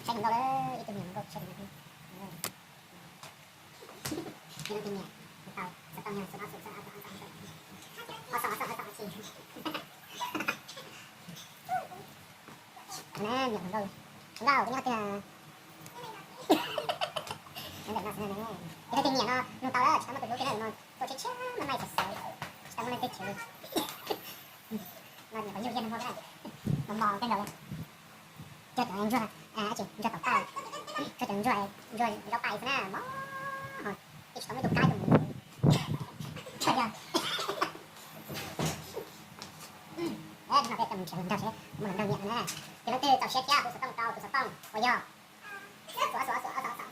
Saib nkauj lawm, ib tug me nyuam nkauj saib nkauj. Ib tug me nyuam tau xov tooj, xov tooj, xov tooj, ob xov, ob xov, ob xov, ob xov. Niam hluas nkauj, hluas nkauj, koj nyob twg? Ntawm no xwb na. Ib tug me nyuam no nug tau lawm, tsis tau muaj tus hlub thiab no, tuaj tshiab tshiab, maj maj ib txhis xwb, tsis tau muaj leej twg chwv li. No nyuam qhuav yug yag nag hmo thiab, mos mos kawg nkaus li. Cog cov ntsuag, ntsuag tom toj, cog cov ntsuag, ntsuag zaub pais xwb na, mos, twb tsis tau muaj ib tug kab tus mus. Tshaj yog. Hnub no peb coj mus nrhiav hluas nraug seb muaj hluas nraug nyiam no na. Tus leej twg txaus siab thiab hu xov tooj rau tus xov tooj uas yog Nws loj lawm tsis tau tau.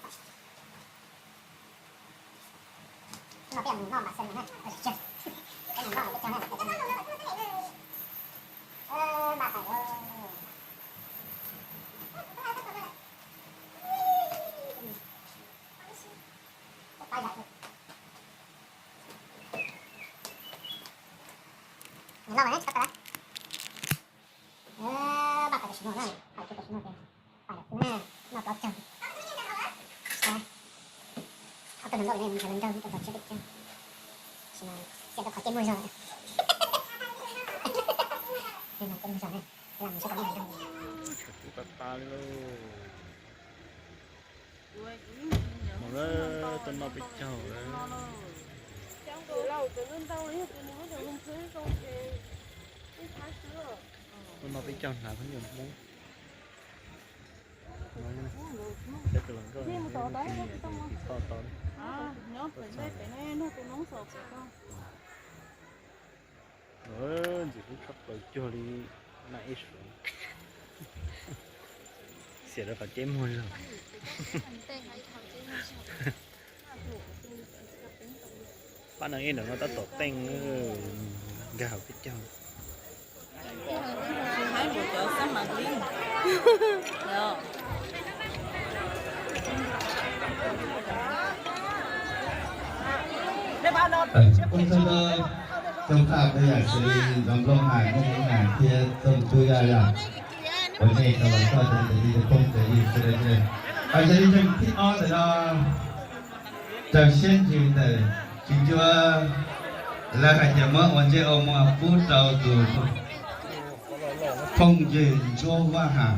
Npaj tau tam sim no na, hais tau tam sim no ces pais lawm xwb na, noj plaub caug. Ob tug hluas nkauj no nrhiav hluas nraug rau tom tshiab peb caug, tab sis mas xiam rau qhov caij muag zog. Caij muag zog na, lam saib kom muaj hluas nraug. Mus lawm, tuaj noj peb caug lawm. Tuaj noj peb caug hnav khaub ncaws Hmoob. Saib tus hluas nkauj tis toj tau. Ntxim hlub tshaj plaws cuag li naj ib suav. Xiam rau qhov caij muag zog. Pab neeg ib ntawm no tab tom teej, nkag hauv peb caug. Ua tsaug rau Txooj Thaj peb yam xws li Ntxoov Nplooj Hais, Muaj Hais thiab Txooj Tub Yaj yog ua nej tau los txog cov niam txiv kwv tij phooj ywg sawv daws. Yog li ntseeg thib ob ntawm no raws siab ntsws ntawm tsis ncua, lawv hais tias muab ua ntsej ua muag pub rau tus phooj ywg Ntsuab Vaj Has,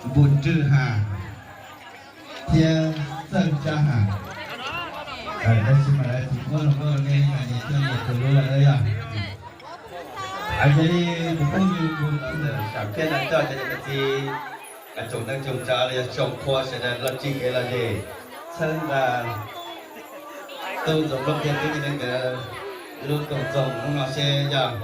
Npus Rwg Has thiab Txawj Tsab Has. Tab sis mas lawv tsis muab hluas nkauj nej hais tias thiaj muaj tus hlub lawm yog. Yog li tus phooj ywg Npus Rwg Has thiab no coj cov niam txiv, tsoom neej tsoom tsav los yog tsoom qhua sawv daws los tsim kev lom zem txhawb nqa tub Ntxoov Nplooj thiab tub Ntxoov Neeb nkawd lub koom txoos hnub no seb yog.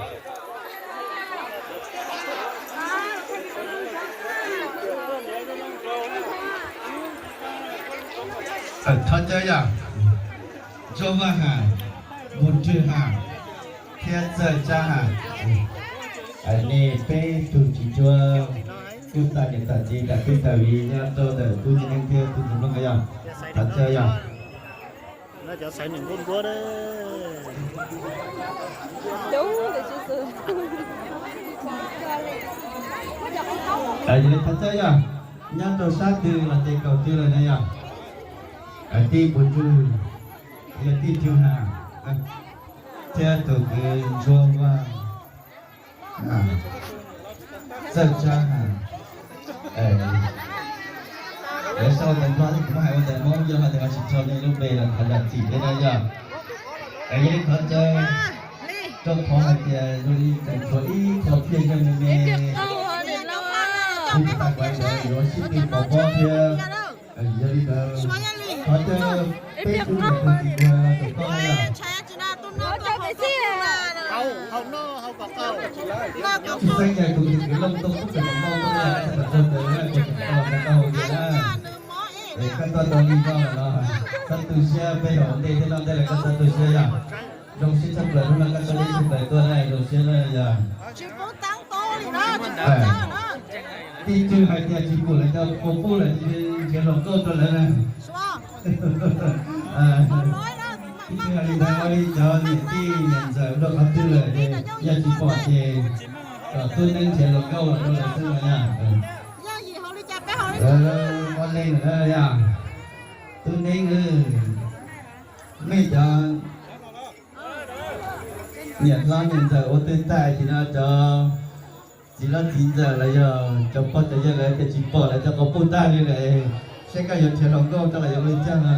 Thov caw yog Ntsuab Vaj Has, Npus Rwg Has thiab Txawj Tsab Has. Nej peb tug tsis ncua, kuj tag niam tag txiv tas peb tas viv nyob rau ntawm tub Ntxoov Neeb thiab tub Ntxoov Nplooj yog. Thov caw yog. Yog li thov caw yog, nyob rau sab twg los ces kaum twg lawm na yog. Tij Npus Rwg, yog tij Rwg Has, thiab tus kwv Ntsuab Vaj Has, Txawj Tsab Has. Lawv sau ntawv Nplog thiab kuv muab hais ua ntawv Hmoob, yog hais tias ho tsis txog nej lub npe los thov zam txim thiab na yog. Yog li thov caw, rau qhov hais tias zoo li tseem tshuav ib qho phiaj zeeg me me, kuv tsis tas kuv yuav sib tw pov pob thiab. Yog li ntawd, Qhov chaw peb tug niam tus txiv kuv hais los txog koj na yom. Tsis xeeb yog tus niam tus looj tuaj kuj tseem los noj tuaj na, koj txhob pam tuag tawv na, kuv tseem tau koj hau tias na. Es koj tuaj tau li koj lawm los txhob tu siab, peb hauv ntej thiab noj ntej lawm koj txhob tu siab yom. Zoo siab tshaj plaws hnub no koj tau ib tug pais tuaj na, zoo siab na yom. Tij twg hais tias tsis pum lawv cov quas puj lawm, nrhiav hluas nkauj rau lawv na. Tij twg hais li ntawd ua li cov niam tij niam ntxawm ua qhov twg lawm, yog tsis pom ces kom tub neeb nrhiav hluas nkauj los rau lawv xwb no yom. Ua li ntawd yom, tub neeb, mej cov niam hlob niam ntxawm ua twg tag ces no cov txiv hlob txiv ntxawm los yog cov pog cov yawg lawv tias tsis pom lawv cov quas puj tag li lawm, saib koj yuav nrhiav hluas nkauj rau lawv yuav ua li cas no.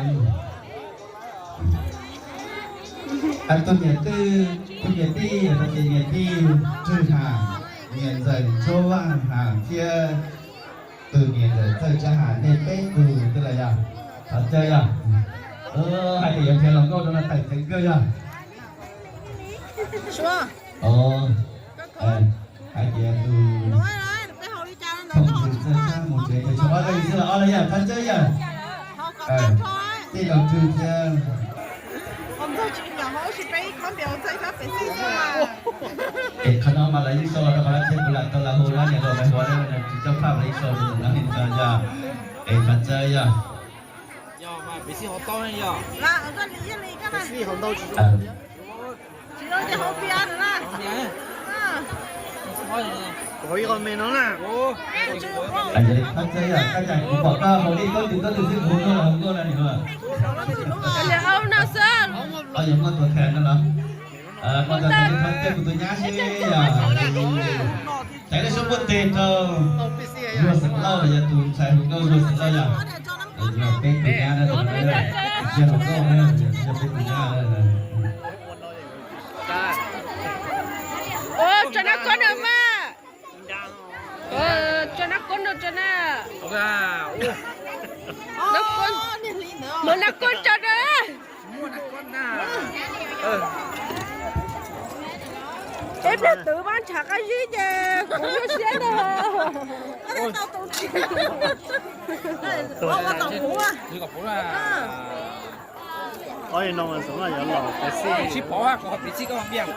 Tus niam tij, tus niam tij, tus niam tij Tswj Ham, niam ntxawm Tshuab Vaj Ham thiab tus niam ntxawm Txawj Tsab Ham, nej peb tug twb los yog, thov caw yog, hais tias yuav nrhiav hluas nkauj rau no tawm tsev kawg yog. Hais tias tus Thoom Tswm Txawj Tsab mus tsev ces tshuav ob leeg xwb los ob leeg yog, thov caw yog. Tej laus twg thiab. Es qhov no mas lawv yeej sau los rau qhov no thiab, kuv lam tau lam hu na, niam laus Maiv Huav na, tsis coj phaj mas yeej sau rau ntawm no li ntawd yog. Es thov caw yog. Thov caw yog, koj cas kuv pom koj haus dej koj twg koj twg xwb kuv hu koj los hu nkauj na niam laus. Yog muaj tus kheev no los, muaj tus kheev thov caw kuv tus nyab seb yog, thaiv lub suab npuaj teg rau Zuag Xeem Lauj los yog tus ntxhais hu nkauj Zuag Xeem Lauj yog, yog peb tus nyab na, yog hluas nkauj na, yog peb tus nyab. Tso nab kob nrog mas. Tso nab kob nrog tso na. Muab nab kob tso na. Peb plag twv mas ntshav qab zib ces kuv zoo siab ntag. Ua tom kuv. Ua tom kuv. Tsis pov kuv ho piv txij koj npiaj.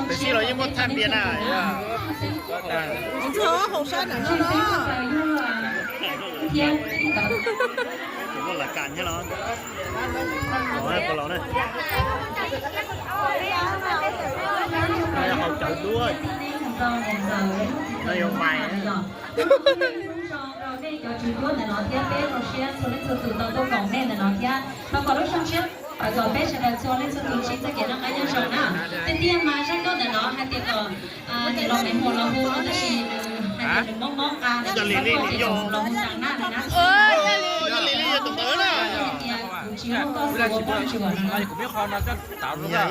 Piv txij los yeej muaj thaj npiaj na. Muaj lawv kam thiab los. Los puas laus na. No yog haus cawv duab. No yog mais. Rau nej cov tswv cuab ntawm no thiab peb zoo siab txhua leej txhua tus tau tuaj koom nej ntawm no thiab thov kom lub xyoo tshiab kom peb sawv daws txhua leej txhua tus ntsib txoj kev noj qab nyob zoo na. Tiag tiag mas zaj nkauj ntawm no hais tias kom niam laus Maiv Huav los hu no tab sis hais tias nws mob mob qa tab sis txhob quaj ces kom los hu tag na na. Hais tias kuv tsis muaj koj xwb ua poj ntsuam no na.